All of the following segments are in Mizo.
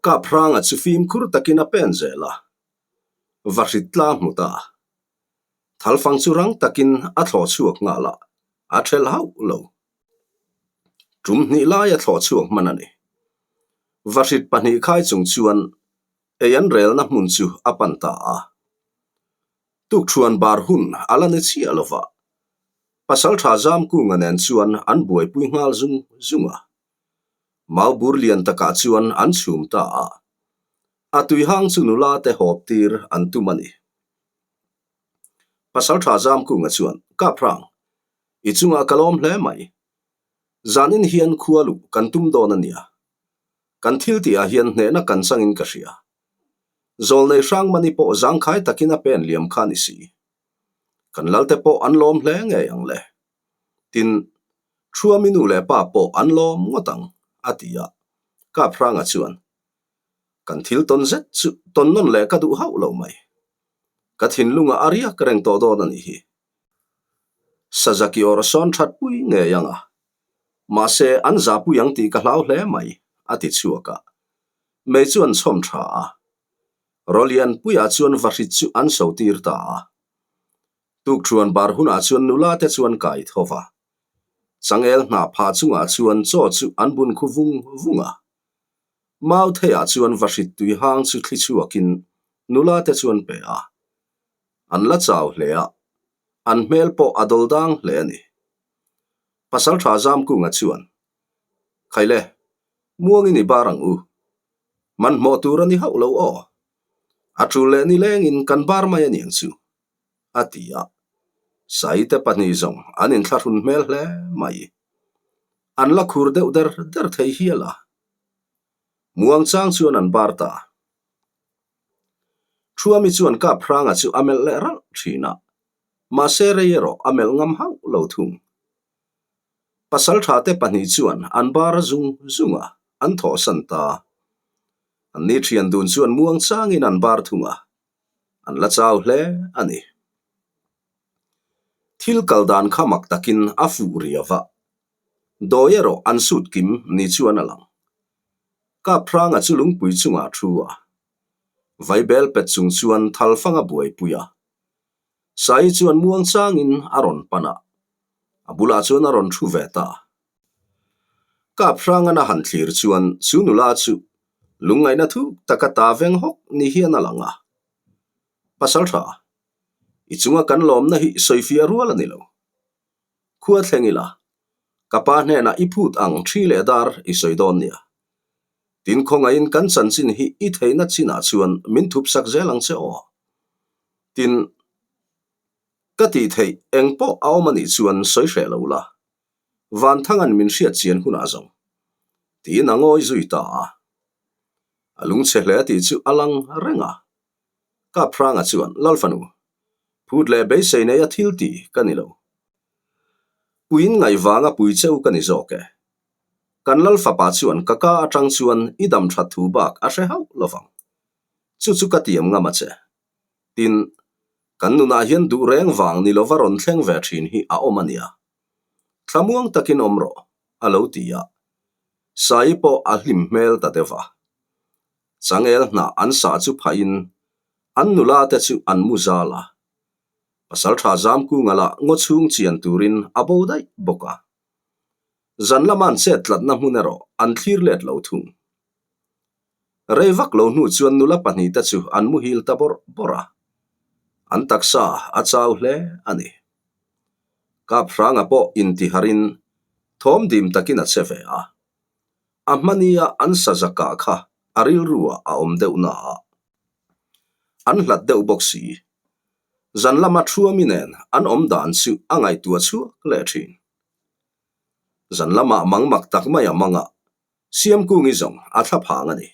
Kaphranga chu fimkhur takin a pen zel a, va hrit tlang hmu ta. Thalfang chu rang takin a thlawh chhuak nghal a, a thelh hauh lo. Tum hnih lai a thlawh chhuak hman a ni. Vahrit pahnih khai chung chuan ei an relna hmun chu a pan ta a. Tukṭhuan bar hun a la ni chiah lo va, Pasalṭha Zamkunga nen chuan an buaipui nghal zung zung a. Maubur lian takah chuan an chhum ta a. A tuihang chu nula te hawp tir an tum a ni. Pasalṭha Zamkunga chuan, Kaprang, i chungah ka lawm hle mai. Zanin hian khua luh kan tum dawn a nia. Kan thil tihah hian hnehna kan changin ka hria. Zawlnei Hrangmani pawh zangkhai takin a pen liam kha ni si. Kan lalte pawh an lawm hle ngei ang le. Tin, Thuami nu leh pa pawh an lawm ngawt ang, a ti a. Kaphranga chuan, Kan thil tawn zet chu tawn nawn leh ka duh hauh lo mai. Ka thinlungah a riak reng tawh dawn a nih hi. Sazaki awr sawn that pui ngei ang a. Mahse, an zahpui ang tih ka hlau hle mai, a ti chhuak a. Mei chu an chhawm tha a. Rolianpuia chuan vahrit chu an so tir ta a. Tukṭhuan bar hunah chuan nula te chuan kai tho va. Changel hnah phah chungah chuan chaw chu an bun khu vung vung a. Mau theiah chuan vahrit tui hang chu thli chhuakin nula te chuan pe a. An la chau hle a, an hmel pawh a dawl dang hle a ni. Pasalṭha Zamkunga chuan, Khaile, muangin i bar ang u. Hmanhmawh tur a ni hauh lo aw. A tul leh nilengin kan bar mai a niang chu, a ti a. Saite pahnih zawng an inthlahrun hmel hle mai. An la khur deuh der der thei hial a. Muang chang chuan an bar ta. Thuami chuan Kaphranga chu a melh leh ralh thin a, mahse rei erawh a melh ngam hauh lo thung. Pasalṭhate pahnih chuan an bar a zung zung a, an thawhsan ta. Anni ṭhian dun chuan muang changin an bar thung a, an la chau hle a ni. Thil kal dan kha mak takin a fuh riau a, dawi erawh an sut kim ni chuan a lang. Kaphranga chu lungpui chungah thu a, vaibel pet chung chuan thalfang a buaipui a. Sai chuan muang changin a rawn pan a, A bulah chuan a rawn thu ve ta. Kaphrangana han thlir chuan chu nula chu lungngaihna thuk taka ta veng hawk ni hian a lang a. Pasaltha, i chunga kan lawmna hi sawifiah rual a ni lo. Khua thleng ila, ka pa hnenah i phut ang thi leh dar i sawi dawn nia. Tin khawngaihin kan chanchin hi i theihna chinah chuan min thupsak zel ang che aw. Tin. Ka tih theih eng pawh a awm a nih chuan sawi hreh lo la, Vanthanga'n min hriat chian hunah zawng, tiin a ngawi zui ta a. A lungchhe hle tih chu a lang reng a. Kaphranga chuan, Lalfanu, phut leh beisei nei a thil ti ka ni lo. Puiin ngaihvanga pui cheu ka ni zawk e. Kan Lalfapa chuan ka ka atang chuan i dam that thu bak a hre hauh lovang. Chu chu ka tiam ngam a che. Tin, kan nunah hian duh reng vang ni lova rawn thleng ve thin hi a awm a nia. Thlamuang takin awm rawh, a lo ti a. Sai pawh a hlim hmel ta deuh a. Changel hnah an sah chu phahin an nula te chu an mu zal a. Pasaltha Zamkunga lah ngaw chhung chian turin a bo daih bawk a. Zan lama an chet tlatna hmun erawh an thlir let lo thung. Rei vak lo hnu chuan nula pahnihte chu an muhil ta bawrh bawrh a, an taksa a chau hle a ni. Kaphranga pawh intiharin thawm dim takin a che ve a, a hmania an saza kah kha a rilruah a awm deuh na a, an hlat deuh bawk si. Zan lama Thuami nen an awm dan chu a ngaihtuah chhuak leh thin. Zan lamah mangmak tak mai a mang a, Siamkungi zawng a thla phang a ni.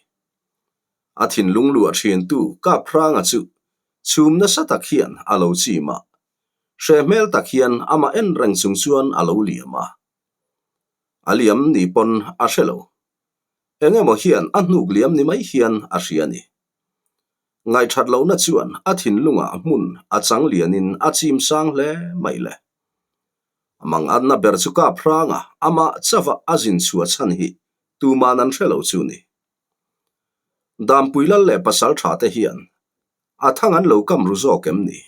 A thinlung luah thintu Kaphranga chu chhum nasa tak hian a lo chim a, hre hmel tak hian amah en reng chung chuan a lo liam a. A liam ni pawn a hre lo. Eng emaw hian a hnuk liam ni mai hian a hria a ni. Ngaihthat lohna chuan a thinlungah hmun a chang lianin a chim sang hle mai le. A mangatna ber chu Dampui lal leh pasal tha te hian a thang an lo kam ru zawk em ni?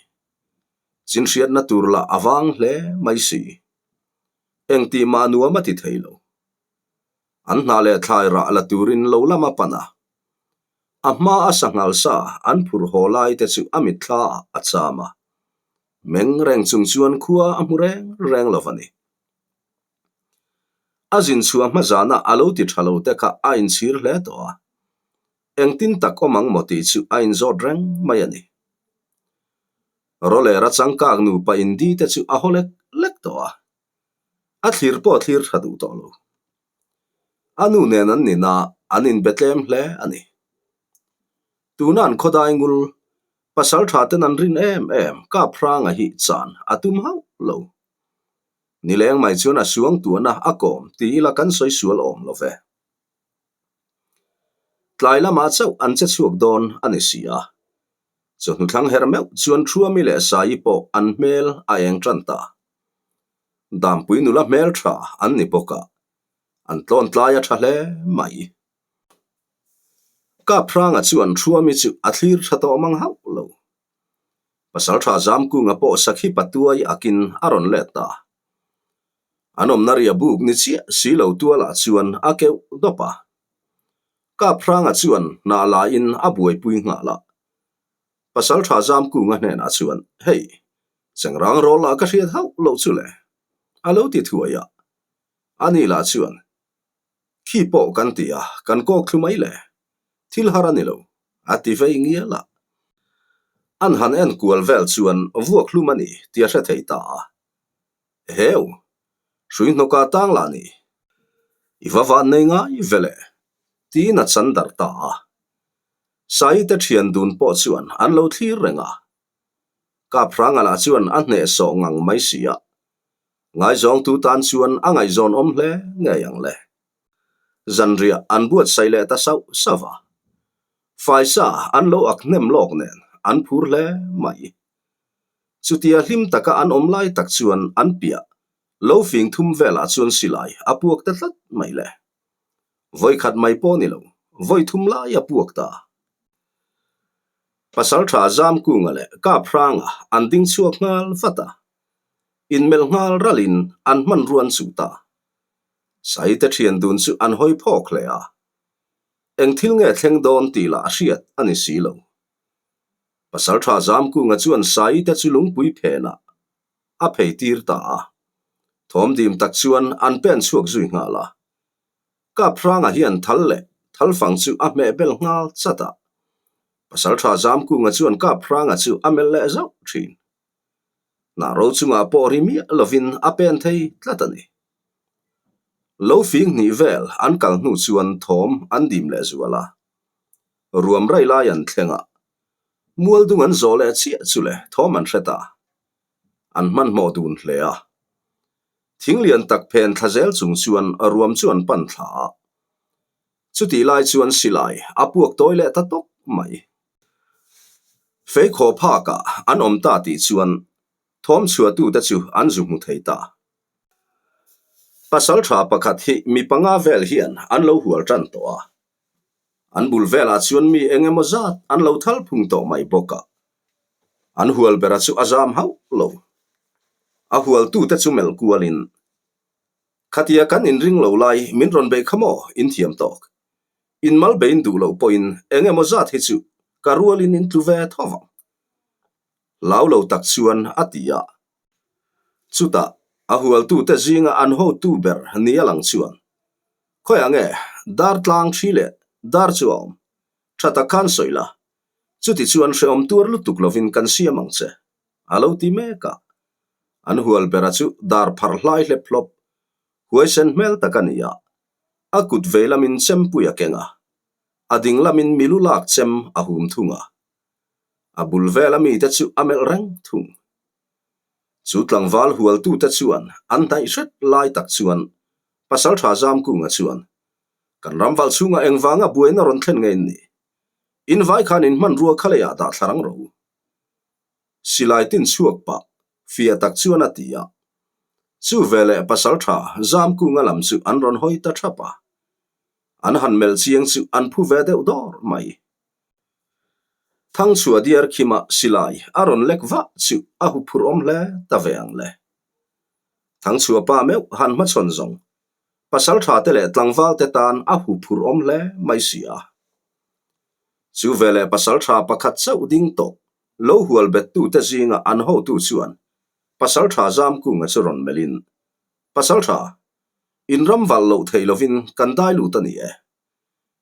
Chinhriatna tur lah a vang hle mai si. Engtih mah nuam a ti thei lo. An hna leh thlai rah la turin lo lam a pan a. A hma a sanghal sa an phurh haw lai te chu a mitthla ah a cham a. Meng reng chung chuan khua a hmu reng reng lo a ni. A zin chhuah hma zana a lo ti tha lo te kha a inchhir hle tawh a. Engtin tak awm ang maw tih chu a inzawt reng mai a ni. Rawlera changkak nupa indi te chu a haw lek lek tawh a. A thlir pawh a thlir tha duh tawh lo. A nu nen an nina an inbe tlem hle a ni. Tuna an khawdai ngul pasal tha ten an rin em em Kaphranga hi chan a tum hauh lo. Nileng mai chuan a suang tuahna a kawm ti ila kan sawi sual awm lo ve. Tlai lamah chauh an che chhuak dawn a ni si a. Chawhnu thlang her meuh chuan Thuami leh Saii pawh an hmel a eng tan ta. Dampui nula hmel tha an ni bawk a, an tlawn tlai a tha hle mai. Kaphranga chuan Thuami chu a thlir tha tawh mang hauh lo. Pasaltha Zamkunga pawh sakhi patuai akin a rawn let ta. An awmna ria buk ni chiah si lo tualah chuan a keuh dawp a. Kaphranga chuan hnah laiin a buaipui nghal a. Pasaltha Zamkunga hnenah chuan, Hei, Chengrang rawl lah ka hriat hauh loh chu le, a lo ti thuai a. Ani lah chuan, Khi pawh kan ti a, kan kawk thlu mai le. Thil har a ni lo, a ti vei ngial a. An han en kual vel chuan vuak hlum a ni tih a hre thei ta a. Heu! Hrui hnawka tang lah ni. I va van nei ngai ve le, tiin a chan darh ta a. Saite thian dun pawh chuan an lo thlir reng a. Kaphranga lah chuan a hnehsawh ngang mai si a. Ngaizawngtu tan chuan a ngaihzawn awm hle ngei ang le. Zanriah an buatsaih leh ta sauh sauh a. Faisa an lo ak hnem lawk nen an phur hle mai. Chutia hlim taka an awm lai tak chuan an piah lo fing thum velah chuan silai a puak ta tlat mai le. Vawikhat mai pawh ni lo, vawi thum lai a puak ta. Pasaltha Zamkunga leh Kaphranga an ding chhuak nghal vat a, inmelh nghal ralin an hmanrua an chuh ta. Saite thian dun chu an hawi phawk hle a, eng thil nge thleng dawn tih lah a hriat a ni si lo. Pasaltha Zamkunga chuan Saite chu lungpui phenah a phei tir ta a, thawm dim tak chuan an pen chhuak zui nghal a. Kaphranga hian thal leh thalfang chu a hmeh bel nghal chat a. Pasaltha Zamkunga chuan Kaphranga chu a melh leh zauh thin. Hnah ro chungah pawh ri miah lovin a pen thei tlat a ni. Lo fing hnih vel an kal hnu chuan thawm an dim leh zual a. Ruam rai lai an thleng a, mual dung an zawh leh chiah chu le thawm an hre ta. An hmanhmawh dun hle a. Thing lian tak phen thla zel chung chuan ruam chu an pan thla a. Chutih lai chuan silai a puak tawi leh ta tawk mai. Feikhaw phakah an awm ta tih chuan thawm chhuahtute chu an zu hmu thei ta. Pasal tha pakhat hi mi panga vel hian an lo hual tan tawh a. An bul velah chuan mi eng emaw zat an lo thal phung tawh mai bawk a. An hual bera chu a zam hauh lo. A hualtute chu melh kualin, Khatia kan inring lo lai min rawn beih kha maw in thiam tawk. In mal bein duh loh pawhin eng emaw zat hi chu ka rualin in tlu ve tho vang. Hlau lo tak chuan a ti a. Chutah a hualtute zinga an hotu ber ni a lang chuan, Khawiah nge dar tlang thi leh dar chu a awm? Tha tak khan sawi la, chuti chuan hrehawm tuar lutuk lovin kan siam ang che, a lo ti mek a. An hual bera chu dar pharh hlai hlep hlawp, huaisen hmel tak a ni a. A kut vei lamin chempui a keng a, a ding lamin milu lak chem a hum thung a. A bul vela mite chu a melh reng thung. Chu tlangval hualtute chuan an hnaih hret lai tak chuan Pasaltha Zamkunga chuan, Kan ramval chhungah engvanga buaina rawn thlen nge in ni? In vai khan in hmanrua kha leiah dah thla rang rawh u. Silai tin chhuak pah fiah tak chuan a ti a. Chu veleh Pasaltha Zamkunga lam chu an rawn hawi ta thap a. An han melh chiang chu an phu ve deuh dawr mai. Thangchhuah diar khima silai a rawn lek vah chu a huphurh awm hle ta ve ang le. Thangchhuah pa meuh han hmachhawn zawng pasal tha te leh tlangval te tan a huphurh awm hle mai si a. Chu veleh pasal tha pakhat chauh ding tawh lo hual bet tu te zinga an hotu chuan pasal tha Zamkunga chu rawn melhin, Pasal tha, in ram valh loh thei lovin kan dai lut a ni e.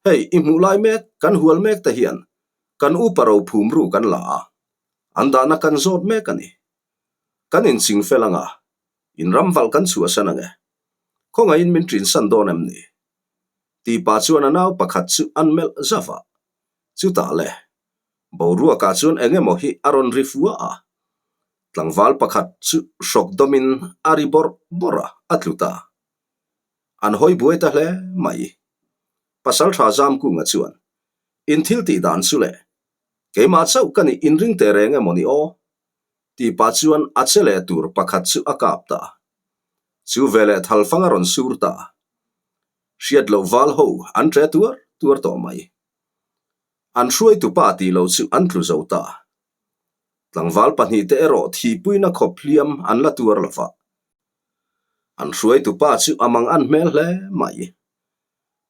Hei, i hmuh lai mek, kan hual mek te hian kan upa ro phum ru kan la a, an dahna kan zawt mek a ni. Kan inching fel anga, in ram valh kan chhuahsan ang e. Khawngaihin min ṭinsan dawn em ni? Tih pah chuan a nau pakhat chu an melh zauh a. Chutah le, boruakah chuan eng emaw hi a rawn ri fua a. Tlangval pakhat chu hrawk dawmin a ri bawrh bawrh a, a tlu ta. An hawi buai ta hle mai. Pasalṭha Zamkunga chuan, In thil tih dan chu le, keimah chauh ka nih inring teh reng emaw ni aw? Tih pah chuan a che leh tur pakhat chu a kap ta. Chu veleh thalfang a rawn sur ta. Hriat loh val ho an ṭe tuar tuar tawh mai. An hruaitupa tih lo chu an tlu zo ta. Tlangval pahnihte erawh thihpuina khawp hliam an la tuar lo va. An hruaitupa chu a mang an hmel hle mai.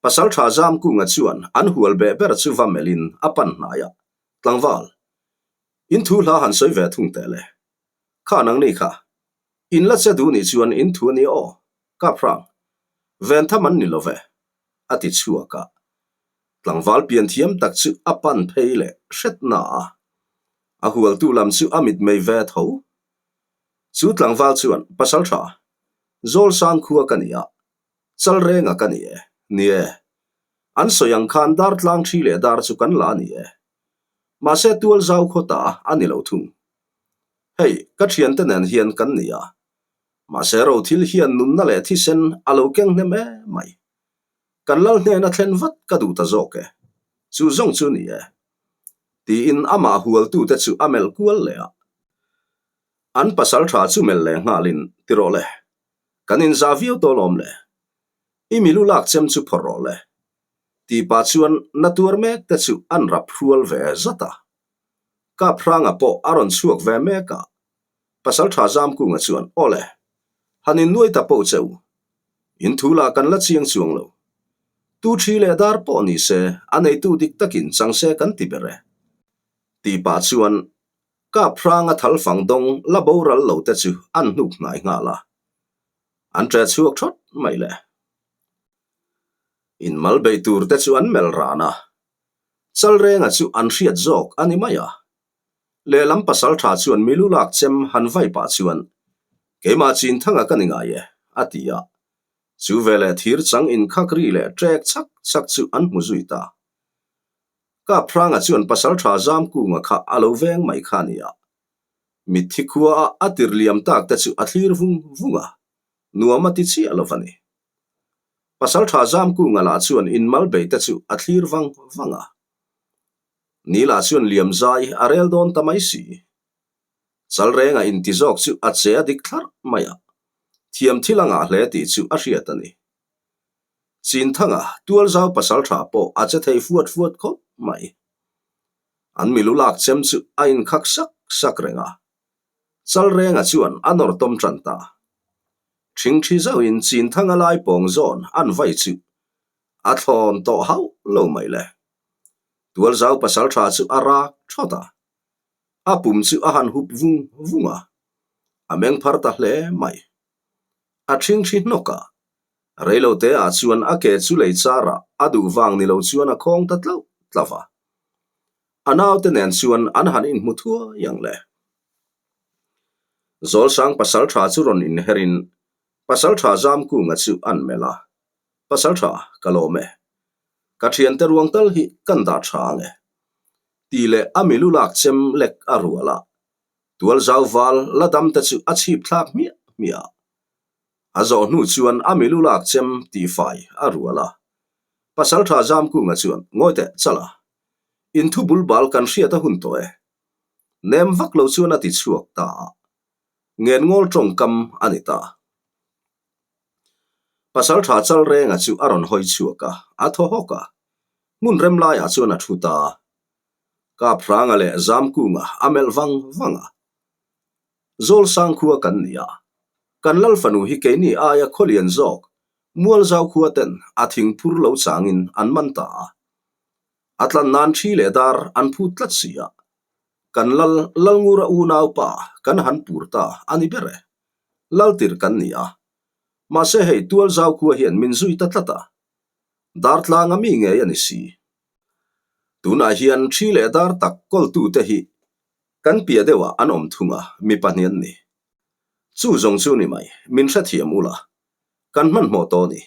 Pasalṭha Zamkunga chuan an hual beh ber chu va melhin a pan hnai a, Tlangval, in thu hla han sawi ve thung teh le. Kha nangni kha, in la che duh nih chuan in thu a ni aw, Kaphrang, ventham an ni lo ve, a ti chhuak a. Tlangval pianthiam tak chu a pan phei leh hret na a, a hualtu lam chu a mitmei ve tho. Chu tlangval chuan, Pasalṭha, Zawlsang khua ka ni a, Chalrenga ka ni e, ni e. An sawi ang khan dar tlang ṭhi leh dar chu kan la a ni e. Mahse tual zau khaw ta a ni lo thung. Hei, ka ṭhiante nen hian kan ni a. Mahse ro thil hian nunna leh thisen a lo keng hnem em mai. Kan lal hnena thlen vat ka duh ta zawk e. Chu zawng chu ni e. Tiin amah hualtute chu a melh kual leh a. An pasal tha chu melh leh nghalin, Ti rawh le. Kan inzah viau tawh lawm le. I milu lak chem chu phawrh rawh le. Tih pah chuan na tuar mek te chu an rap hrual ve zat a. Kap hranga pawh a rawn chhuak ve mek a. Pasal tha Zamkunga chuan, Aw le. Han innuai ta poh che u. In thu lah kan la chiang chuang lo. Tu thi leh dar pawh ni se, a neitu dik takin chang se kan ti ber e. Tih pah chuan Kap hranga thal fang dawng la boral lo te chu an hnuk hnai nghal a. An ṭe chhuak ṭhawt mai le. In mal bei tur te chu an melh ran a. Chalrenga chu an hriat zawk a ni mai a. Lehlam pasalṭha chuan milu lak chem han vai pah chuan, Keimah Chinthanga ka ni ngai e, a ti a. Chu veleh thir chang inkhak ri leh ṭek chak chak chu an hmu zui ta. Kap hranga chuan pasalṭha Zamkunga kha a lo veng mai kha a ni a. Mitthi khua a a tir liam tak te chu a thlir vung vung a, nuam a ti chiah lo va ni. Pasalṭha Zamkunga lah chuan inmal bei te chu a thlir vang vang a. Nila chuan liam zai a rel dawn ta mai si. Chalrenga inti zawk chu a che a dik thlarh mai a, thiam thil a ngah hle tih chu a hriat a ni. Chinthanga tualzau pasaltha pawh a che thei fuat fuat khawp mai. An milu lak chem chu a inkhak sak sak reng a, Chalrenga chuan a nawr tawm tan ta. Thingthi zauhin Chinthanga lai pawng zawn an vai chu a thlawn tawh hauh lo mai le. Tualzau pasaltha chu a rak thawt a, a pum chu a han hup vung vung a, a meng phar ta hle mai. A thingthi hnawk a, reilote ah chuan a ke chu lei char ah a duh vang ni lo chuan a khawng ta tlauh tlauh a. A naute nen chuan an han inhmu thuai ang le. Zawlsang pasaltha chu rawn inherin pasaltha Zamkunga chu an melh a, Pasaltha, ka lawm e. Ka thiante ruang tal hi kan dah tha ang e. Tih leh a milu lak chem lek a rual a, tualzau val la dam te chu a chhip thlak hmiah hmiah a. A zawh hnu chuan a milu lak chem tihfai a rual a. Pasaltha Zamkunga chuan, Ngawi teh, chala. In thu bul bal kan hriat a hun tawh e. Nem vak lo chuan a ti chhuak ta a. Ngenngawl tawngkam a ni ta. Pasalṭha Chalrenga chu a rawn hawi chhuak a, a thaw hawk a. Hmun rem laiah chuan a ṭhu ta a. Kaphranga leh Zamkunga a melh vang vang a. Zawlsang khua kan ni a, kan lal fanu hi keini aia khawlian zawk Mualzau khua ten a thing phur lo changin an man ta a. A tlan nan ṭhi leh dar an phut tlat si a. Kan lal Lalngura unaupa kan han pur ta a ni ber e. Laltir kan ni a. Mahse hei Tualzau khua hian min zui ta tlat a. Dartlanga mi ngei a ni si. Tunah hian ṭhi leh dar tak kawltute hi kan piah deuhah an awm thung a, mi pahnih an ni. Chu zawng chu ni mai, min hrethiam ula, kan hmanhmawh tawh a ni.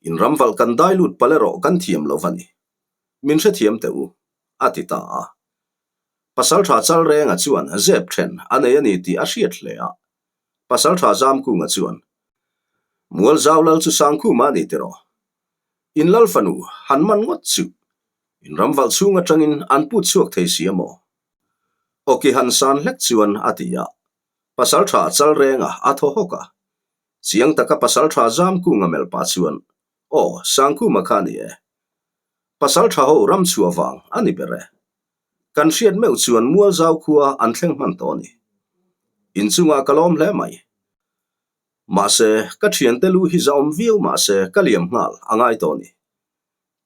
In ramvalh kan dai lut palh erawh kan thiam lo va ni. Min hrethiam teh u, a ti ta a. Pasalṭha Chalrenga chuan zep ṭhen a nei a ni tih a hriat hle a. Pasalṭha Zamkunga chuan, Mualzau lal chu Sangkhuma a ni tiraw? In lal fanu han man ngawt chu in ramvalh chhung atangin an put chhuak thei si a maw? Awki han san hlek chuan a ti a. Pasalṭha Chalrenga a thaw hawk a. Chiang taka Pasalṭha Zamkunga melh pah chuan, Aw, Sangkhuma kha a ni e. Pasalṭha ho ram chhuah vang a ni ber e. Kan hriat meuh chuan Mualzau khua an thleng hman tawh a ni. Inchungah ka lawm hle mai. Mahse, ka thiante lu hi zahawm viau mahse ka liam nghal a ngai tawh a ni.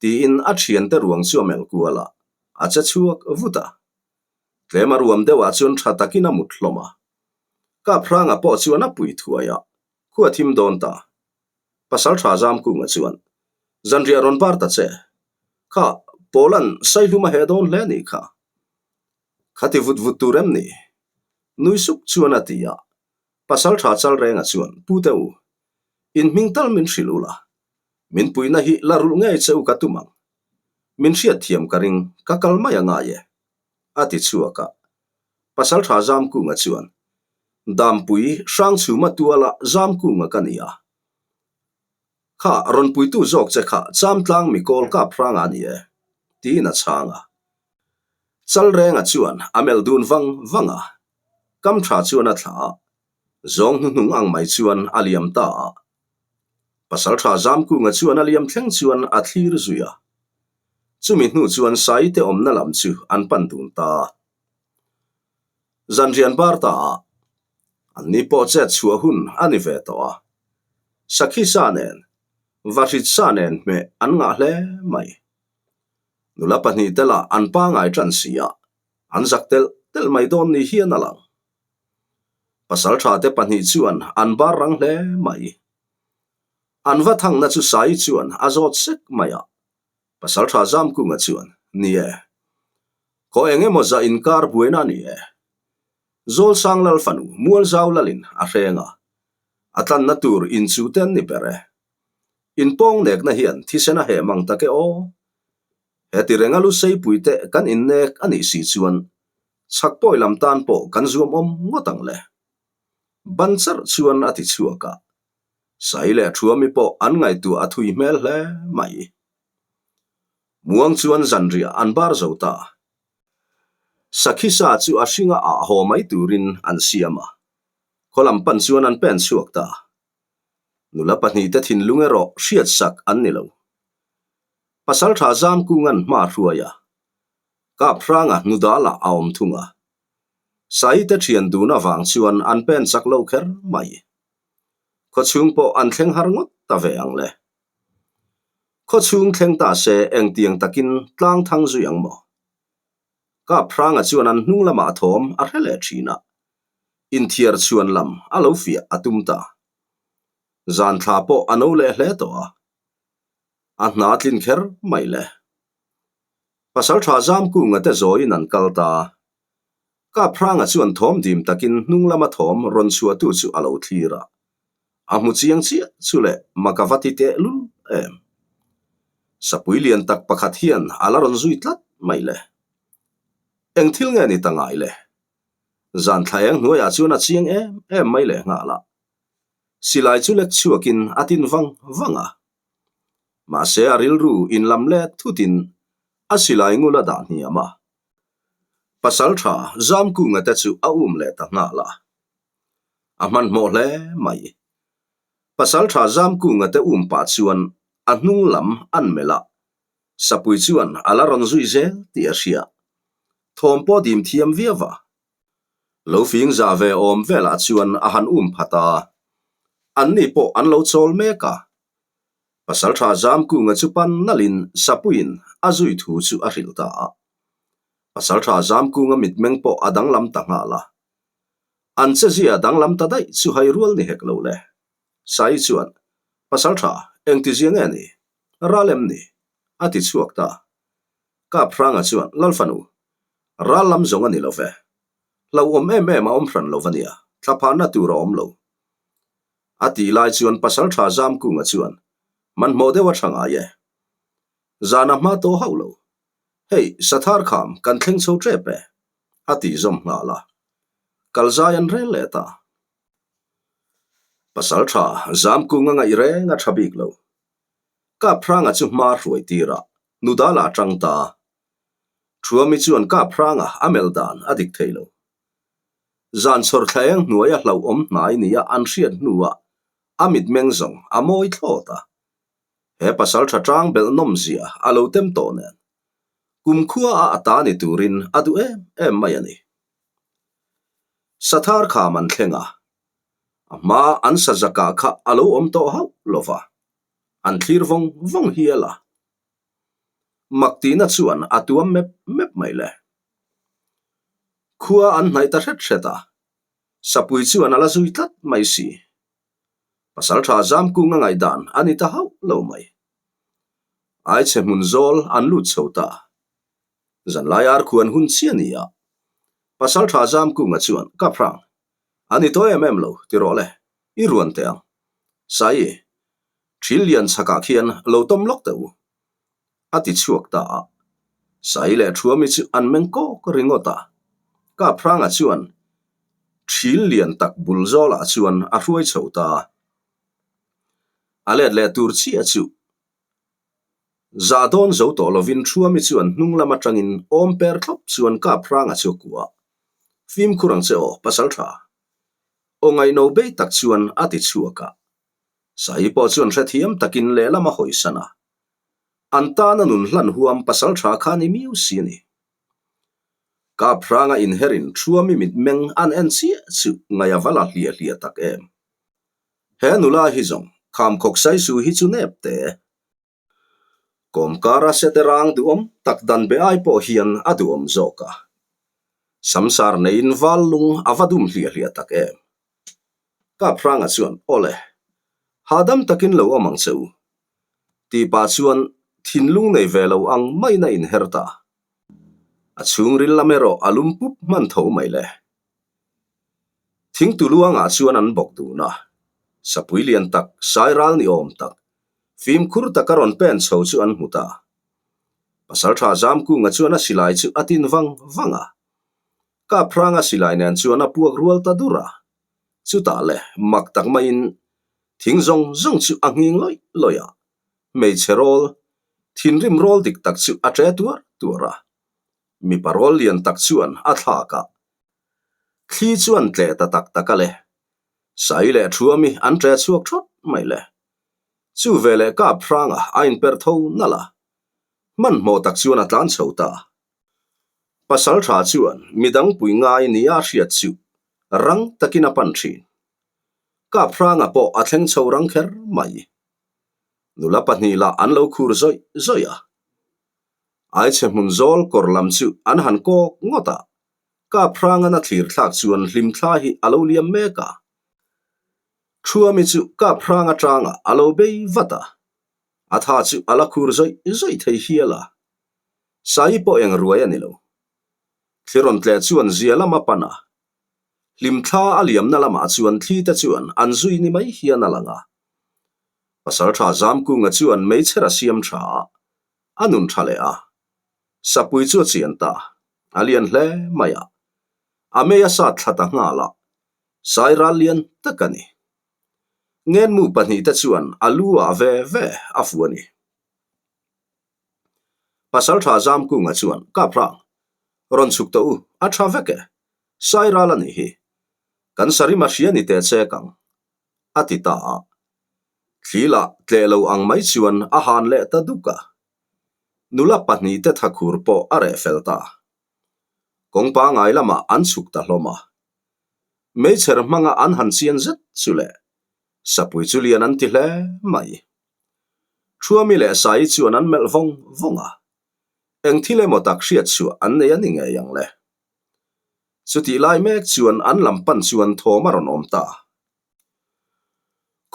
Tiin a thiante ruang chu a melh kual a, a che chhuak vut a. Tlem a ruam deuhah chuan tha takin a mut hlawm a. Kaphranga pawh chuan a pui thuai a, khua thim dawn ta. Pasaltha Zamkunga chuan, Zanriah rawn bar ta che. Kha, Pawla'n Saihlum a heh dawn hle nih kha. Khati vut vut tur em ni? Nui suk chuan a ti a. Pasaltha Chalrenga chuan, Pu te u, in hming tal min hrilh ula, min puihna hi la rulh ngei che u ka tum ang. Min hriatthiam ka ring, ka kal mai a ngai e, a ti chhuak a. Pasaltha Zamkunga chuan, Dampui Hrangchhuma tuala Zamkunga ka ni a. Kha, rawn puitu zawk che kha Chamtlang mikawl kap hranga a ni e, tiin a chhang a. Chalrenga chuan a melh dun vang vang a. Kam tha chuan a thlah a, zawng hnuhnung ang mai chuan a liam ta a. Pasaltha Zamkunga chuan a liam thleng chuan a thlir zui a. Chumi hnu chuan Saite awmna lam chu an pan dun ta a. Zanrian bar ta a, anni pawh chet chhuah hun a ni ve tawh a. Sakhi sa nen, vahrit sa nen hmeh an ngah hle mai. Nula pahnihte lah an pangai tan si a, An zak telh telh mai dawn ni hian a lang. Pasaltha te pahnih chuan an bar rang hle mai. An va thangna chu Sai chuan a zawt sek mai a. Pasaltha Zamkunga chuan, Ni e. Khaw eng emaw zah inkar buaina a ni e. Zawlsang lal fanu Mualzau lalin a hreng a. A tlanna tur inchuh te an ni ber e. Inpawng nekna hian thisen a heh mang tak e aw. Heti renga lu seipui te kan innek a nih si chuan chhak pawi lam tan pawh kan zuam awm ngawt ang le. Ban charh chuan a ti chhuak a, Sai leh Thuami pawh an ngaihtuah a thui hmel hle mai. Muang chuan zanriah an bar zo ta. Sakhi sa chu a hringa ah haw mai turin an siam a, khaw lam pan chuan an pen chhuak ta. Nula pahnihte thinlung erawh hriatsak an ni lo. Pasaltha Zamkunga'n hma hruai a, Kaphranga hnudalah a awm thung a. Saite thian dun avang chuan an pen chak lo kher mai. Khawchhung pawh an thleng har ngawt ta ve ang le. Khawchhung thleng ta se engtiang takin tlang thang zui ang maw? Kaphranga chuan an hnung lamah thawm a hre leh thin a, inthiar chhuan lam a lo fiah a tum ta. Zan thla pawh a no leh hle tawh a. A hna tlin kher mai le. Pasaltha Zamkunga te zawiin an kal ta. Kaphranga chuan thawm dim takin hnung lama thawm rawn chhuahtu chu a lo thlir a. A hmu chiang chiah chu le mak a va ti teh lul em. Sapui lian tak pakhat hian a la rawn zui tlat mai le. Eng thil nge ni ta ngai le? Zan thla eng hnuaiah chuan a chiang em em mai leh nghal a. Silai chu lek chhuakin a tin vang vang a. Mahse a rilru inlam let thutin a silai ngul a dah hniam a. Pasaltha Zamkunga te chu a um leh ta nghal a. A hmanhmawh hle mai. Pasalṭha Zamkunga te um pah chuan a hnung lam an melh a, Sapui chuan a la rawn zui zel tih a hria. Thawm pawh dim thiam viau a. Lo fing za ve awm velah chuan a han um phat a, anni pawh an lo chawl mek a. Pasalṭha Zamkunga chu pan nalhin Sapuiin a zui thu chu a hrilh ta a. Pasalṭha Zamkunga mitmeng pawh a danglam ta nghal a. An chezia danglam ta daih chu hai rual ni hek lo le. Sai chuan, Pasalṭha, engtizia nge ni? Ral em ni? A ti chhuak ta. Kaphranga chuan, Lalfanu, ral lam zawng a ni lo ve. Hlauhawm em em a awm hran lo va nia, thlaphanna tur a awm lo. A tih lai chuan Pasalṭha Zamkunga chuan, Hmanhmawh deuh a ṭha ngai e. Zan a hma tawh hauh lo. Hei, Sathar kham kan thleng chho ṭep e, a tih zawm nghal a. Kalzai an rel leh ta. Pasalṭha Zamkunga ngaih reng a ṭha bik lo. Kaphranga chu hma hruai tir a, Nudala a ṭang ta. Thuami chuan Kaphranga a melh dan a dik thei lo. Zan chhawr thla eng hnuaia hlauhawm hnai nia an hriat hnuah a mitmeng zawng a mawi thlawt a. He pasalṭha ṭang belh nawmzia a lo tem tawh nen, kumkhua a a ta ni turin a duh em em mai a ni. Sathar kham an thleng a, a hma an sa zakah kha a lo awm tawh hauh lo va, an thlir vawng vawng hial a. Mak tihna chuan a tuam mep mep mai le. Khua an hnaih ta hret hret a, sapui chuan a la zui tlat mai si. Pasalṭha Zamkung a ngaihdan a ni ta hauh lo mai. Aichhe hmun zawl an lut chho ta. Zanlai ar khuan hun chiah a ni a. Pasalṭha Zamkunga chuan, Ka phrang, a ni tawh em em lo, ti rawh le, i ruan teh ang. Saii, thil lian chhakah khian lo tawm lawk teh u. A ti chhuak ta a. Saii leh Thuami chu an meng kawk ringawt a. Kaphranga chuan thil lian tak bul zawlah chuan a hruai chho ta. A let leh tur chiah chu Zah dawn zo tawh lovin Thuami chuan hnung lam atangin awm per thlawp chuan Kaphranga chu a kuah. Fimkhur ang che aw, pasal tha. Aw ngaihno bei tak chuan a ti chhuak a. Saii pawh chuan hrethiam takin lehlam a hawisan a. An tana nun hlan huam pasal tha kha ni miau si a ni. Kaphranga inherin Thuami mitmeng an en chiah chu ngaih a va la hliah hliah tak em. He nula hi zawng khamkhawk saisu hi chu nep te. Kawmkara sete rang duhawm tak dan be ai pawh hian a duhawm zawk a. Samsar neiin val lung a va dum hliah hliah tak em. Kaphranga chuan, Awle, hahdam takin lo awm ang che u. Tih pah chuan thinlung nei ve lo ang maiin a inher ta. A chhungril lam erawh a lum pup hman tho mai le. Thingtu luangah chuan an bawk dun a, sapui lian tak, sai ral ni awm tak, fimkhur taka rawn pen chho chu an hmu ta. Pasaltha Zamkunga chuan a silai chu a tin vang vang a, Kaphranga silai nen chuan a puak rual ta dur a, chutah le mak tak maiin thing zawng zawng chu a nghing lawih lawih a, hmeichhe rawl, thinrim rawl dik tak chu a ṭe tuar tuar a, mipa rawl lian tak chuan a thlak a, Thli chuan tleh ta tak tak a le. Sai leh Thuami an ṭe chhuak ṭhawt mai le. Chu veleh kap hranga a inperh tho nalh a. Hmanhmawh tak chuan a tlan chho ta. Pasalṭha chuan midang pui ngai nia a hriat chu rang takin a pan ṭhin. Kap hranga pawh a thleng chho rang kher mai. Nula pahnih lah an lo khur zawih zawih a. Aichhe hmun zawl kawr lam chu an han kawk ngawt a. Kaphrangana thlir thlak chuan hlimthla hi a lo liam mek a. Thuami chu Kaphrang atanga a lo bei vat a. A tha chu a la khur zawih zawih thei hial a. Sai pawh eng ruai a ni lo. Thli rawn tleh chuan zia lam a pan a. Hlimthla a liamna lamah chuan thli te chuan an zui ni mai hian a lang a. Pasaltha Zamkunga chuan meichher a siam tha a, a nun tha leh a. Sapui chu a chian ta, a lian hle mai a. A mei a sat thla ta nghal a, sai ral lian tak a ni. Ngenmu pahnihte chuan a lu ah ve ve a fu a ni. Pasaltha Zamkunga chuan, Kaphrang, rawn chhuk tawh u, a tha vek e, sai ral a nih hi. Kan sarima hria ni teh chek ang, a ti ta a. Thli lah tleh lo ang mai chuan a han leh ta duk a. Nula pahnihte thakhur pawh a reh fel ta. Kawng pangai lamah an chhuk ta hlawm a. Meichher hmanga an han chian zet chu le, sapui chu lian an ti hle mai. Thuami leh Sai chuan an melh vawng vawng a. Eng thil emaw tak hriat chhuah an nei a ni ngei ang le. Chutih lai mek chuan an lam pan chuan thawm a rawn awm ta.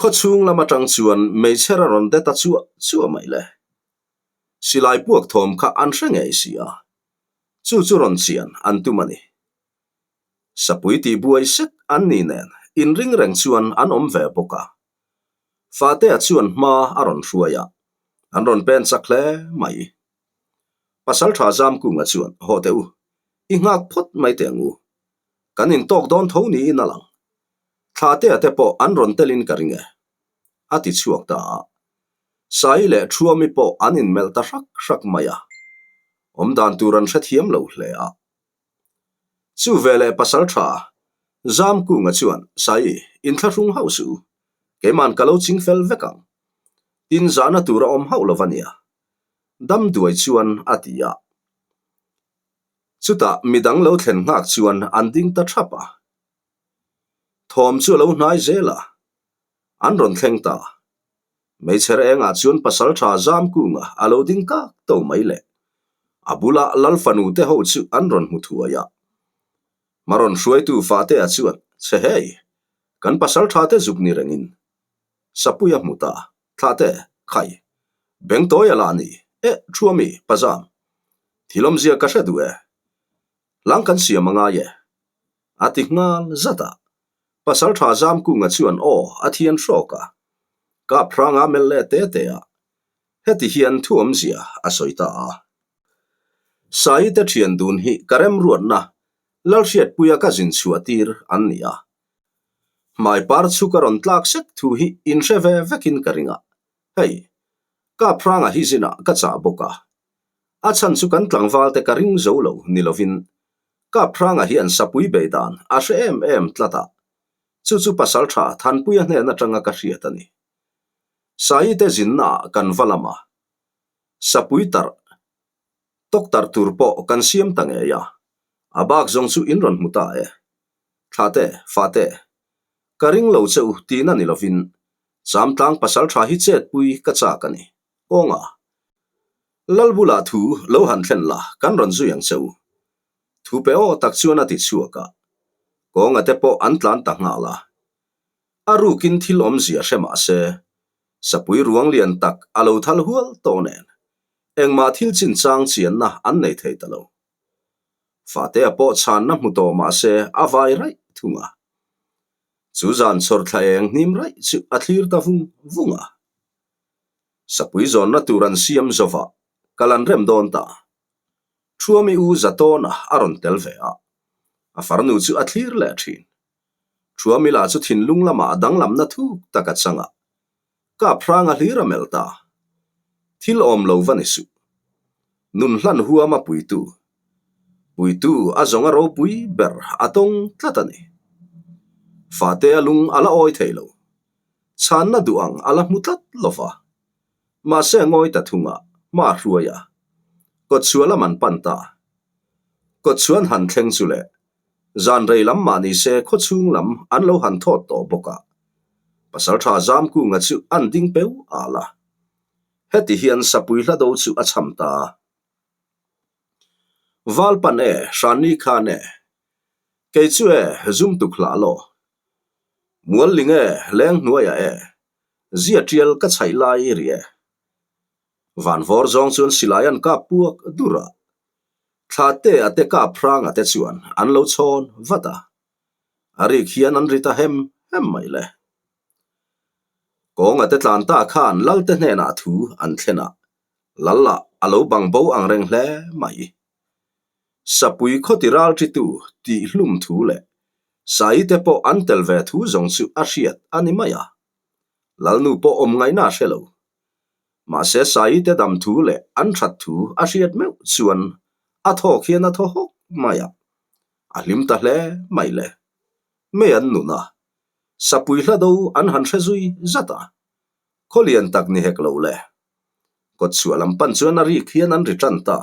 Khaw chhung lam atang chuan meichher a rawn det a chuah chuah mai le. Silai puak thawm kha an hre ngei si a, chu chu rawn chian an tum a ni. Sapui tih buai sek an ni nen inring reng chuan an awm ve bawk a. Fatea chuan hma a rawn hruai a, an rawn pen chak hle mai. Pasaltha Zamkunga chuan, Haw teh u, i nghak phawt mai teh ang u. Kan intawk dawn tho niin a lang. Thlatea te pawh an rawn telin ka ring e. A ti chhuak ta a. Sai leh Thuami pawh an inmelh ta hrak hrak mai a. Awmdan tur an hrethiam lo hle a. Chu veleh Pasaltha Zamkunga chuan, Sai, inthlahrung hauh suh u. Keiman ka lo ching fel vek ang. Tin zahna tur a awm hauh lo va nia. Dam duai chuan a ti a. Chutah midang lo thlen nghak chuan an ding ta thap a. Thawm chu a lo hnai zel a, an rawn thleng ta. Hmeichhe rengah chuan pasaltha Zamkunga a lo ding kak to mai le. A bula Lal fanu te ho chu an rawn hmu thuai a. Hma rawn hruaitu Fahtea chuan, Chhe hei, kan pasaltha te zuk ni rengin Sapui a hmu ta, Thlahte, khai, Bengtawi a la ni, eh, Thuami, Pazam, thil awmzia ka hre duh e. Hlang kan siam a ngai e. A ti nghal zat a. Pasaltha Zamkunga chuan aw a thian hrawk a. Kap hranga melh leh te te a. Heti hian thu awmzia a sawi ta a. Saite thian dun hi ka remruatna Lalhriatpuia ka zin chhuah tir an ni a. Hmai par chu ka rawn tlak sek thu hi inhre ve vekin ka ring a. Hei, Kap hranga hi zinah ka chah bawk a. A chhan chu kan tlangvalte ka ring zo lo ni lovin Kap Hranga hian sapui bei dan a hre em em tlat a, chu chu Pasaltha Thanpuia hnen atanga ka hriat a ni. Saite zinnaah kan va lam a, sapui tarh tawk tarh tur pawh kan siam ta ngei a, a bak zawng chu in rawn hmu ta e. Thlate, fate, ka ring lo che u tihna ni lovin Chamtlang Pasaltha hi chetpui ka chak a ni. Kawnga, Lalbula thu lo han thlen la, kan rawn zui ang che u. Thu pe aw tak chuan a ti chhuak a. Kawnga te pawh an tlan ta nghal a. A rukin thil awmzia hre mah se, sapui ruang lian tak a lo thal hual tawh nen, engmah thil chinchang chianna an nei thei ta lo. Fatea pawh chhanna hmu tawh mah se a vai raih thung a. Chu zan chawr thla eng hnim raih chu a thlir ta vung vung a. Sapui zawnna tur an siam zova kal an rem dawn ta. Thuami u Zatawna a rawn tel ve a, a farnu chu a thlir leh thin. Thuami lah chu thinlung lamah danglamna thuk tak a chang a, kap hrang a hlir a melh ta. Thil awm lo va ni suh. Nun hlan huam a puitu. Puitu a zawng a ropui ber a tawng tlat a ni. Fate a lung a la awi thei lo. Chhanna duh ang a la hmu tlat lo va. Mahse a ngawi ta thung a, hma a hruai a. Kawtchhuah lam an pan ta. Kawtchhuah an han thleng chu le, zan rei lam mah ni se khawchhung lam an lo han thawt tawh bawk a. Pasaltha Zamkunga chu an ding peu al a. Heti hian sapui hlado chu a cham ta. Valpan e, Hranni khan e. Kei chu e, zum tuk hlah law. Mualling e, leng hnuaiah e, zia tial ka chhaih lai i ri e. Vanvawr zawng chuan silai an kap puak dur a, thla te a te kap hrang a te chuan an lo chhawn vat a, a rik hian an ri ta hem hem mai le. Kawnga te tlan ta khan Lalte hnenah thu an thlen a, Lal ah a lo bang bo ang reng hle mai. Sapui khawti ral ṭitu tih hlum thu leh Saite pawh an tel ve thu zawng chu a hriat a ni mai a, Lalnu pawh awm ngaihna a hre lo. Mahse Saite dam thu leh an that thu a hriat meuh chuan a thawk hian a thaw hawk mai a, a hlim ta hle mai le. Mei an nun a, Sapui hlado an han hre zui zat a. Khaw lian tak ni hek lo le. Kawtchhuah lam pan chuan a rik hian an ri tan ta.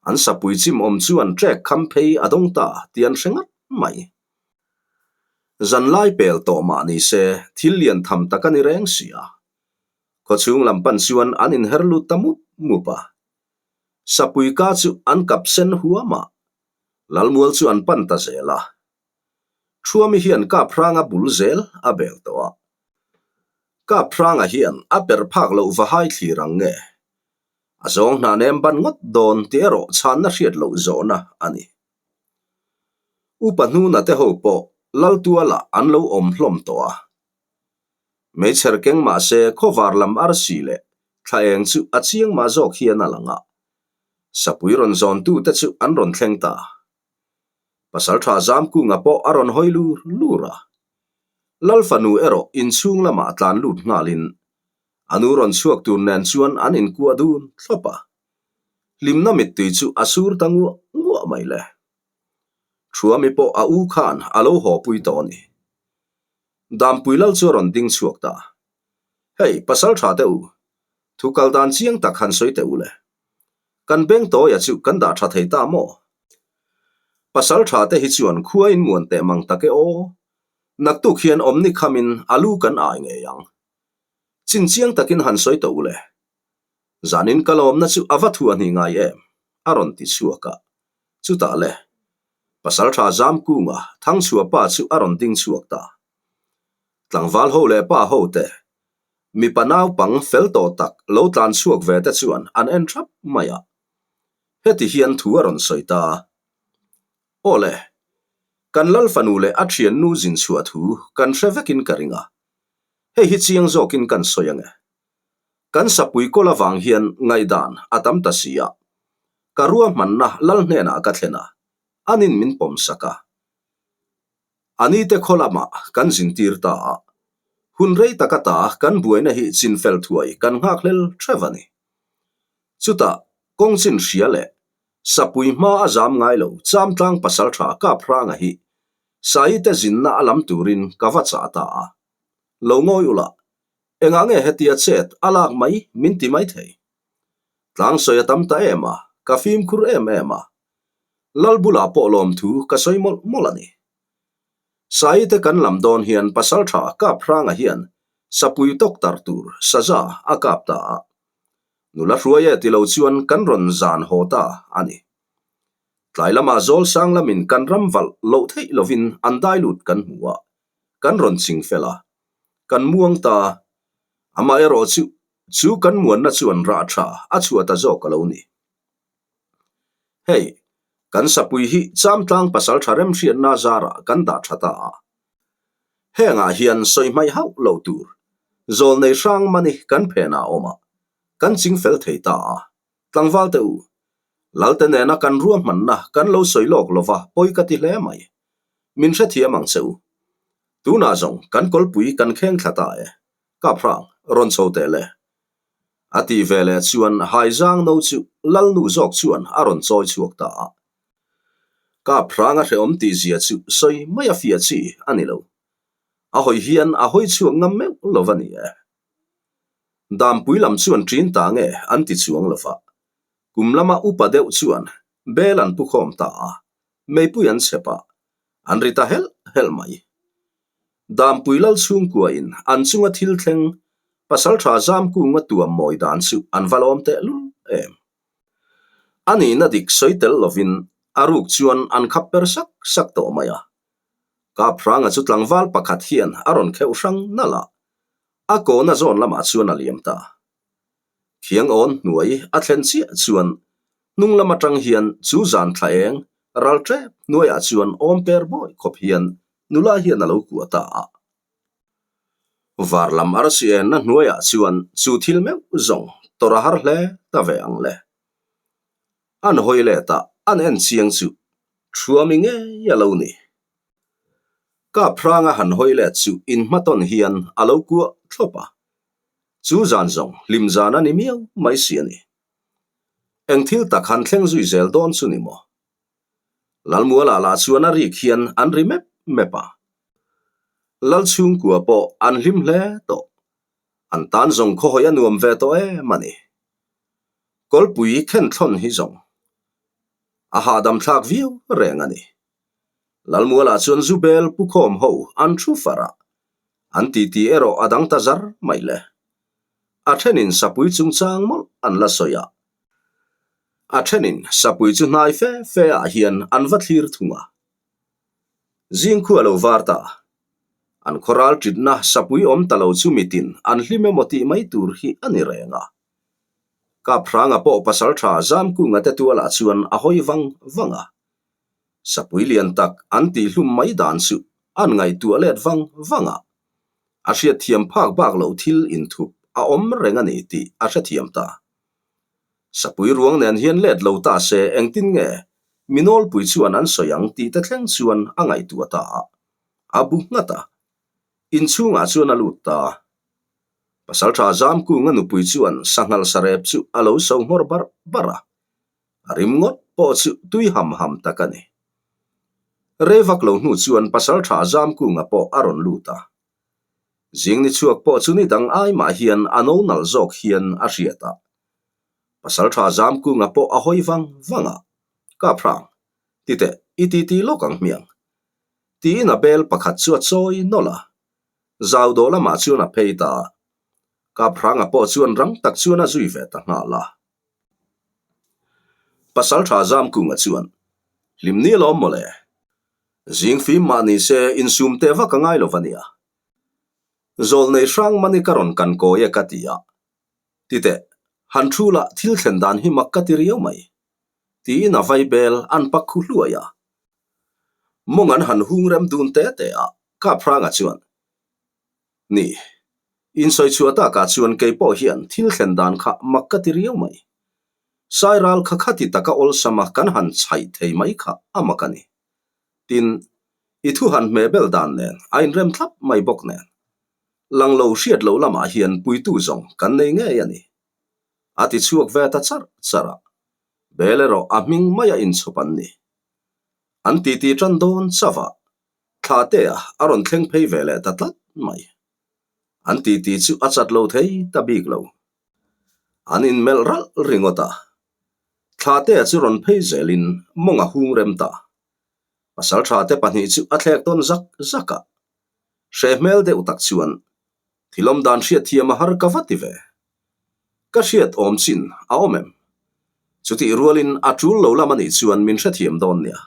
An sapui chim awm chuan trek kham phei a dawng ta tih an hre ngat mai. Zanlai pel tawh mah ni se thil lian tham tak a ni reng si a. Khawchhung lam pan chuan an inher lut ta mup mup a. Sapui ka chu an kap sen huam a, Lalmual chu an pan ta zel a. Thuami hian Kaphranga bul zel a bel tawh a. Kaphranga hian a per phak loh va hai thlir ang nge? A zawng hna nem ban ngawt dawn tih erawh chhanna hriat loh zawhna a ni. Upa hnuna te ho pawh Laltualah an lo awm hlawm tawh a. Meichher keng mah se khawvar lam arsi leh thla eng chu a chiang mah zawk hian a lang a. Sapui rawn zawntute chu an rawn thleng ta. Pasalṭha Zamkunga pawh a rawn hawi lur lur a. Lal fanu erawh inchhung lamah tlan lut nghalin a nu rawn chhuak tur nen chuan an inkuah dun thlawp a. Hlimna mittui chu a sur ta nguah nguah mai le. Thuami pawh a u khan a lo haw pui tawh a ni. Dampui lal chu a rawn ding chhuak ta. Hei, pasalṭha te u, thu kal dan chiang tak han sawi teh u le. Kan beng tawia chu kan dah tha thei ta maw? Pasal tha te hi chuan khua in muan teh mang tak e aw. Naktuk hian awmni khamin a lu kan ai ngei ang. Chin chiang takin han sawi tawh u le. Zanin ka lawmna chu a va thu a hnih ngai em? a rawn ti chhuak a. Chutah le, Pasal tha Zamkunga Thangchhuah pa chu a rawn ding chhuak ta. Tlangval ho leh pa ho te Mipa naupang fel tawh tak lo tlan chhuak ve te chuan an en thap mai a. Heti hian thu a rawn sawi ta. Aw le, kan Lal fanu leh a thiannu zin chhuah thu kan hre vekin ka ring a. Hei hi chiang zawkin kan sawi ange. Kan sapui kawl avang hian ngaihdan a tam ta si a. Ka ruahmanna Lal hnenah ka thlen a, anin min pawm sak a. A nite khaw lamah kan zintir ta a, hun rei tak ata kan buaina hi chinfel thuai kan nghakhlel theuh a ni. Chutah kawng chin hria leh sapui hma a zam ngai lo Chamtlang pasaltha Kaphranga hi Saite zinna a lam turin ka va chah ta a. Lo ngawi ula, engah nge hetia chet a lak mai min ti mai thei? Tlang sawi a tam ta em a, ka fimkhur em em a. Lal bulah pawh lawmthu ka sawi mawlh mawlh a ni. Saite kan lam dawn hian Pasaltha Kaphranga hian sapui tawk tar tur saza a kap ta a. Nula hruai e ti lo chuan kan rawn zan haw ta a ni. Tlai lamah zawl sang lamin kan ram valh loh theih lovin an dai lut kan hmu a, kan rawn ching fel a. Kan muang ta. Amaherawh chu chu kan muanna chuan rah tha a chhuah ta zawk a lo ni. Hei, kan sapui hi Chamtlang pasaltha remhriatna zarah kan dah tha ta a. Hengah hian sawi hmaih hauh lo tur zawlnei hrang mani kan phenah a awm a, kan ching fel thei ta a. Tlangval te u, Lalte nena kan ruahmanna kan lo sawi lawk lova pawi ka ti hle mai. Min hrethiam ang che u. Tunah zawng kan kawlpui kan kheng thla ta e. Kaphrang, rawn chho teh le. A tih ve leh chuan Haizang no chu Lalnu zawk chuan a rawn chawi chhuak ta a. Kaphrang a hrehawm tih zia chu sawi mai a fiah chi a ni lo. A hawi hian a hawi chhuak ngam meuh lo va ni e. Dampui lam chuan ṭin ta nge an ti chuang lo va. Kum lama upa deuh chuan bel an pu khawm ta a, meipui an chep a, an ri ta helh helh mai. Dampui lal chhungkuain an chunga thil thleng Pasaltha Zamkunga tuam mawi dan chu an va lawm teh lul em. A nihna dik sawi tel lovin a ruk chuan an khap per sak sak tawh mai a. Kaphranga chu tlangval pakhat hian a rawn kheuh hrang nalh a, a kawna zawn lamah chuan a liam ta. Thiang awn hnuai a thlen chiah chuan hnung lam atang hian chu zan thla eng ral tep hnuaiah chuan awm per bawi khawp hian nula hian a lo kuah ta a. Var lam arsi enna hnuaiah chuan chu thil meuh zawng tawrh a har hle ta ve ang le. An hawi let a, an en chiang chu Thuami ngei a lo ni. Kaphranga han hawi let chu inhmatawn hian a lo kuah thlawp a. Chu zan zawng hlim zan a ni miau mai si a ni. Eng thil tak han thleng zui zel dawn chu ni maw? Lalmuala lah chuan a rik hian an ri mep mep a. Lalchhungkua pawh an hlim hle tawh. An tan zawng khawhawi a nuam ve tawh em a ni. Kawlpui khen thlawn hi zawng a hahdam thlak viau reng a ni. Lalmualah chuan Zubel Pukhawm ho an thu far a, an titi erawh a dang ta zar mai le. A thenin sapui chungchang mawlh an la sawi a, a thenin sapui chu hnai fe fe ah hian an va thlir thung a. Zingkhua lo var ta. An khawral ṭitna sapui awm ta lo chu mitin an hlim emaw tih mai tur hi a ni reng a. Kaphranga pawh pasalṭha Zamkunga te tualah chuan a hawi vang vang a. Sapui lian tak an tihhlum mai dan chu an ngaihtuah let vang vang a. A hriatthiam phak bak loh thil inthup a awm reng a ni tih a hrethiam ta. Sapui ruang nen hian let lo ta se engtin nge mi nawlpui chuan an sawi ang tih te thleng chuan a ngaihtuah ta a, a bu nghat a. Inchhungah chuan a lut ta. Pasalṭha Zamkunga nupui chuan sanghal sarep chu a lo so nghawr barh barh a, a rim ngawt pawh chu tui ham ham tak a ni. Rei vak lo hnu chuan Pasalṭha Zamkunga pawh a rawn lut a. Zing ni chhuak pawh chu ni dang ai mah hian a no nalh zawk hian a hriat a. Pasalṭha Zamkunga pawh a hawi vang vang a, Kaphrang, titeh i titi lawk ang hmiang. Tiin a bel pakhat chu a chawi nawlh a. Zau dawh lamah chuan a phei ta a, Kaphranga pawh chuan rang tak chuan a zui ve ta nghal a. Pasalṭha Zamkunga chuan, Hlim ni alawm mawle. Zing fim mah ni se insum teh vak a ngai lo va nia. Zawlnei hrang mani ka rawn kan kawi e ka ti a. Titeh, han thu lah thil thlen dan hi mak ka ti riau mai. Tiin a vaibel an pak khu hluai a. Mawng an han hung rem dun te te a, Kaphranga chuan, Ni, insawi chhuah takah chuan kei pawh hian thil thlen dan kha mak ka ti riau mai. Sairal kha khati taka awlsama kan han chhaih thei mai kha a mak a ni. Tin, i thu han hmeh bel dan nen a inrem thlap mai bawk nen. Lang lo hriat loh lamah hian puitu zawng kan nei ngei a ni. A ti chhuak ve ta charh charh a, bel erawh a hming maia inchhawp an ni. An titi tan dawn chauh a, Thlahtea a rawn thleng phei ve leh ta tlat mai. An titi chu a chat lo thei ta bik lo. An inmelh ralh ringawt a. Thlahtea chu rawn phei zelin mawng a hung rem ta. Pasaltha te pahnih chu a thlek tawn zak zak a. Hreh hmel deuh tak chuan thilawm dan hriatthiam a har ka va ti ve. Ka hriat awm chin a awm em? Chutih rualin a tul lo lam a nih chuan min hrethiam dawn nia.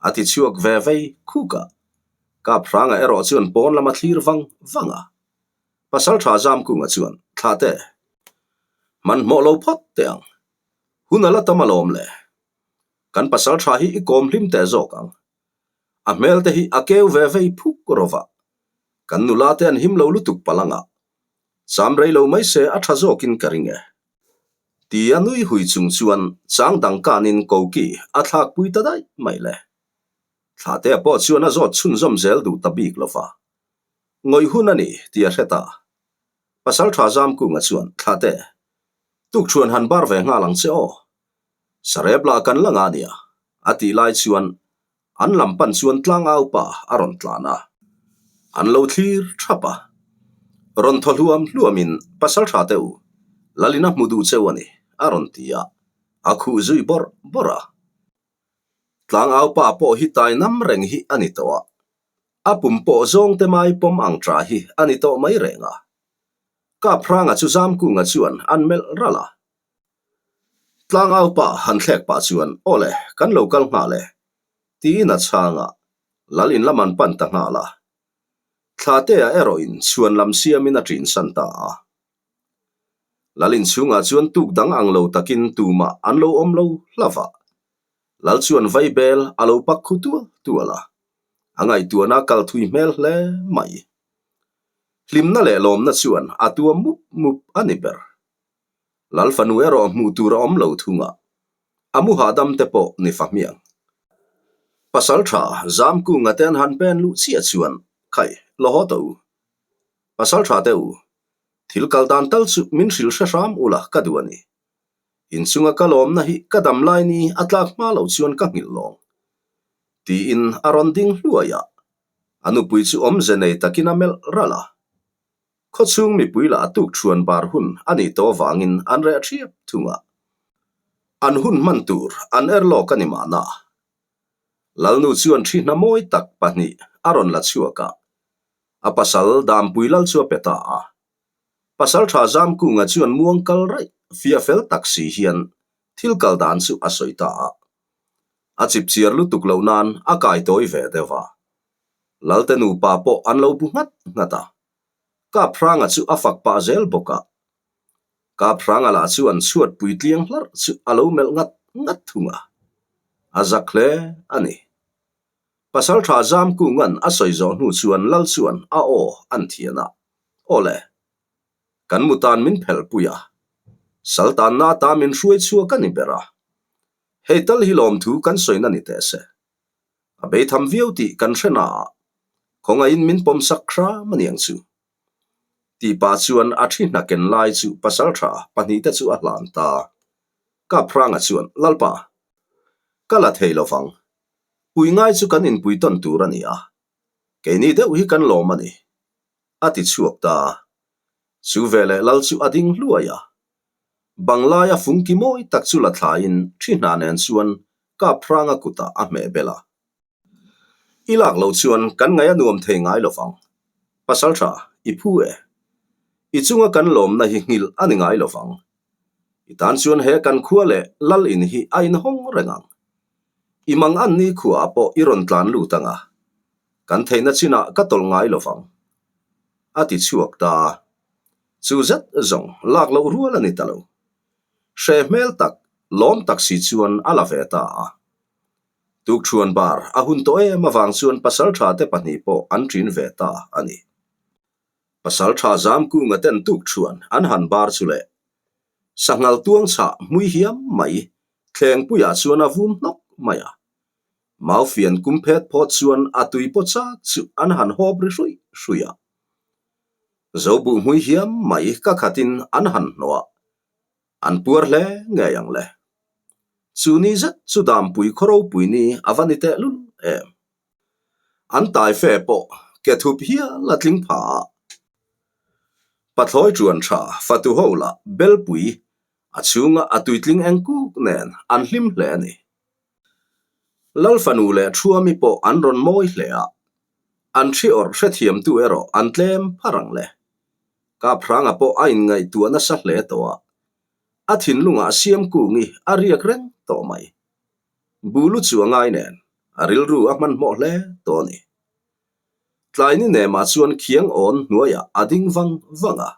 A ti chhuak ve vei khuk a. Kaphranga erawh chuan pawn lama thlir vang vang a. Pasaltha Zamkunga chuan, Thlahte, hmanhmawh lo phawt teh ang. Hun a la tam alawm le. Kan pasaltha hi i kawm hlim teh zawk ang. A hmel te hi a keu ve vei phuk rawh a. Kan nula te an him lo lutuk palh anga. Cham rei lo mai se a tha zawkin ka ring e. Ti a nui hui chung chuan chang dang kanin koki a thlak pui ta daih mai le. Thlahtea pawh chuan a zawt chhunzawm zel duh ta bik lo va. Ngawih hun a ni ti a hre ta. Pasaltha Zamkunga chuan, Thlahte, tukṭhuan han bar ve nghal ang che aw. Sarep lah kan la nga nia, a tih lai chuan an lam pan chuan tlangau pa a rawn tlan a. An lo thlir thap a. Rawn thaw hluam hluamin, Pasaltha te u, Lalina hmu duh cheu a ni, a rawn ti a, a khuh zui bawrh bawrh a. Tlangau pa pawh hi tai nam reng hi a ni tawh a, a pum pawh zawngte mai pawm ang ṭa hi a ni tawh mai reng a. Kaphranga chu Zamkunga chuan an melh ralh a. Tlangau pa han thlek pah chuan, Aw le, kan lo kal nghal e, tiin a chhang a, Lal in lam an pan ta nghal a. Thlatea erawhin chhuan lam siamin a ṭinsan ta a. Lal in chhungah chuan tuk dang ang lo takin tumah an lo awm lo hlauh a. Lal chuan vaibel a lo pak khu tual tual a, a ngaihtuahna kal thui hmel hle mai. Hlimna leh lawmna chuan a tuam mup mup a ni ber. Lal fanu erawh hmuh tur a awm lo thung a, a mu hahdam te pawh ni fa hmiang. Pasal tha Zamkunga te an han pen luh chiah chuan, Khai, la haw tawh u. Pasal tha te u, thil kal dan tal chu min hrilh hre hram ula ka duh a ni. Inchunga ka lawmna hi ka dam lai ni a tlak hma lo chuan ka nghilh lawng. Tiin a rawn ding hluai a, a nupui chu awmze nei takin a melh ralh a. Khawchhung mipui lah a tuk chhuan bar hun a nih tawh avangin an reh ṭhiap thung a. An hun hman tur an er lawk a ni mahna. Lalnu chuan ṭhi hna mawi tak pahnih a rawn la chhuak a, a pasal Dampui lal chu a pe ta a. Pasal ṭha Zamkunga chuan muang kal raih fiah fel tak si hian thil kal dan chu a sawi ta a. A chipchiar lutuk loh nan a kai tawi ve deuh a. Lalte nupa pawh an lo bu nghat nghat a. Kaphranga chu a fak pah zel bawk a. Kaphranga lah chuan chhuat puitliang hlarh chu a lo melh ngat ngat thung a. A zak hle a ni. Pasalṭha Zamkunga'n a sawi zawh hnu chuan Lal chuan a aw an thian a. Aw le. Kan mutan min phelh pui a. Saltanna ata min hruai chhuak a ni ber a. Hei tal hi lawmthu kan sawina ni teh se. A beitham viau tih kan hre na a, khawngaihin min pawm sak hram a niang chu. Tih pah chuan a thi hna ken lai chu pasalṭha pahnihte chu a hlan ta. Kaphranga chuan, Lalpa, ka la thei lo vang. Pui ngai chu kan inpui tawn tur a ni a, keini deuh hi kan lawm a ni, a ti chhuak ta. Chu veleh lal chu a ding hluai a, Banglaia fungki mawi tak chu la thlaiin thi hna nen chuan Kaphranga kutah a hmeh bel a. I lak lo chuan kan ngaih a nuam thei ngai lo vang. Pasalṭha, i phu e. I chunga kan lawmna hi nghilh a ni ngai lo vang. I tan chuan he kan khua leh lal in hi a inhawng reng ang. I mang an ni khuaah pawh i rawn tlan lut ang a, kan theihna chinah ka tawlh ngai lo vang. A ti chhuak ta. Chu zet zawng lak loh rual a ni ta lo. Hre hmel tak, lawm tak si chuan a la ve ta a. Tukṭhuan bar a hun tawh em avang chuan pasalṭha te pahnih pawh an ṭin ve ta a ni. Pasalṭha Zamkunga ten tukṭhuan an han bar chu le. Sanghal tuang chhah hmui hiam mai thlengpuiah chuan a vum hnawk mai a. Maufian kum phet phawt chuan a tui paw chak chu an han hawp ri hruih hruih a. Zobuh hmui hiam mai ka khatin an han hnawh a, an puar hle ngei ang le. Chu ni zet chu Dampui khaw ropui ni a va ni tehlul em. An tai fe pawh ke thup hial a tling pha a. Pathlawi ṭuan ṭha fatu ho lah Belpui a chhunga a tuitling eng kuk nen an hlim hle a ni. Lal fanu leh Thuami pawh an rawn mawi hle a, an thi awrh hrethiamtu erawh an tlem phar ang le. Kaphranga pawh a inngaihtuah nasa hle tawh a, a thinlungah Siamkungi a riak reng tawh mai. Bulu chu a ngai nen, a rilru a hmanhmawh hle tawh a ni. Tlaini nemah chuan khiang awn hnuaiah a ding vang vang a.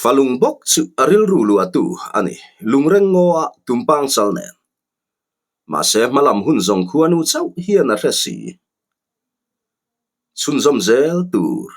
Falung bawk chu a rilru luahtu a ni, lungreng ngaw a tumpang chal nen. Mahse hmalam hun zawng khuanu chauh hian a hre si. Chhunzawm zel tur.